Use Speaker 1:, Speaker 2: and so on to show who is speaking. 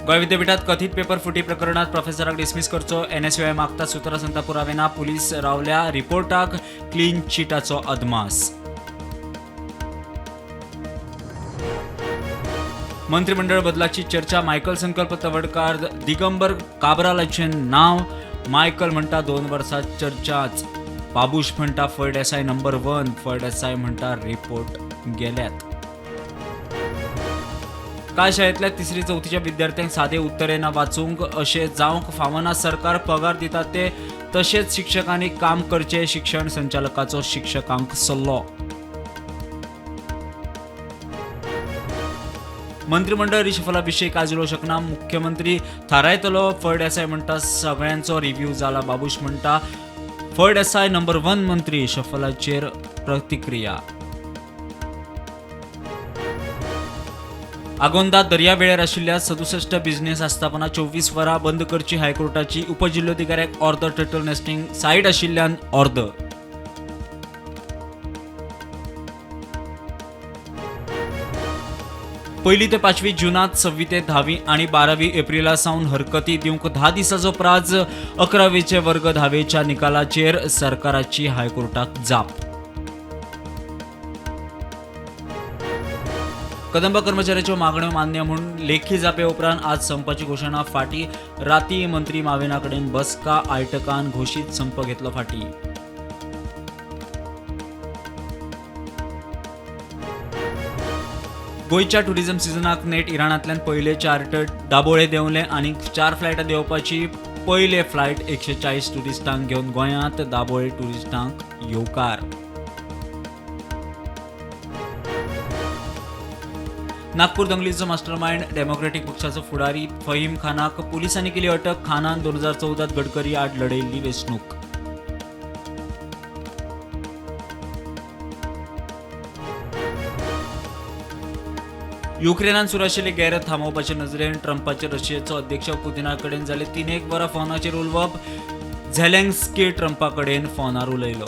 Speaker 1: गोंय विद्यापीठात कथीत पेपर फुटी प्रकरणात प्रोफेसराक डिसमीस करचो एनएसयूआय मागता. सुत्रां सांगता पुरावे ना. पुलीस रावल्या. रिपोर्टाक क्लीन चिटाचो अदमास. मंत्रिमंडळ बदलाची चर्चा. मायकल संकल्प तवडकार, दिगंबर काब्रालाचें नांव. मायकल म्हणटा 2 वर्सां चर्चाच. बाबूश म्हणटा फळदेसाय नंबर 1. फळदेसाय म्हणटा रिपोर्ट गेल्यात. काल शाळेंतल्या तिसरी चवथीच्या विद्यार्थ्यांक सादे उत्तर येना वाचूंक, अशें जावंक फावना. सरकार पगार दिता ते तशेंच शिक्षकांनी काम करचें, शिक्षण संचालकाचो शिक्षकांक सल्लो. मंत्रिमंडळ रिशफला विशीं कांयच उलोवंक शकना, मुख्यमंत्री थारायतलो. फळदेसाय म्हणटा सगळ्यांचो रिव्ह्यू जाला. बाबूश म्हणटा फळदेसाय नंबर 1 मंत्री. शफलाचेर प्रतिक्रिया. आगोंदा दर्यावेळेर आशिल्ल्या 67 बिझनेस आस्थापना 24 वरां बंद करची हायकोर्टाची उपजिल्होधिकाऱ्याक ऑर्दर. टर्टल नेस्टिंग सायट आशिल्ल्यान ऑर्दर. पयली ते 5वी जूनात, 6वी ते 10वी आनी 12वी एप्रिला सावन हरकती दिवंक 10 दिसांचो प्राज. 11वेचे वर्ग 10वेच्या निकालाचेर सरकाराची हायकोर्टाक जाप. कदंब कर्मचाऱ्यांच्यो मागण्यो मान्य म्हूण लेखी जापे उपरांत आज संपाची घोशणा फाटी. राती मंत्री माविना कडेन बसका. आयटकान घोशीत संप घेतलो फाटी. गोंयच्या टुरिझम सिजनाक नेट. इराणांतल्यान पयले चार्टर्ड दाबोळे देंवले. आनी 4 फ्लायटां देंवपाची. पयले फ्लायट 140 टुरिस्टांक घेवन गोंयांत. दाबोळे टुरिस्टांक येवकार. नागपूर दंगलीचो मास्टरमाइंड डेमोक्रेटिक पक्षाचो फुडारी फहीम खानाक पुलिसांनी केली अटक. खानान 2014 गडकरी आड लढयल्ली वेंचणूक. युक्रेनान सुरू आशिल्ली गैरत थांबोवपाचे नजरेन ट्रंपाचे रशियेचो अध्यक्ष पुतिना कडेन जाले 3 वरां फोनाचेर उलोवप. झेलेन्स्की ट्रंपा कडेन फोनार उलयलो.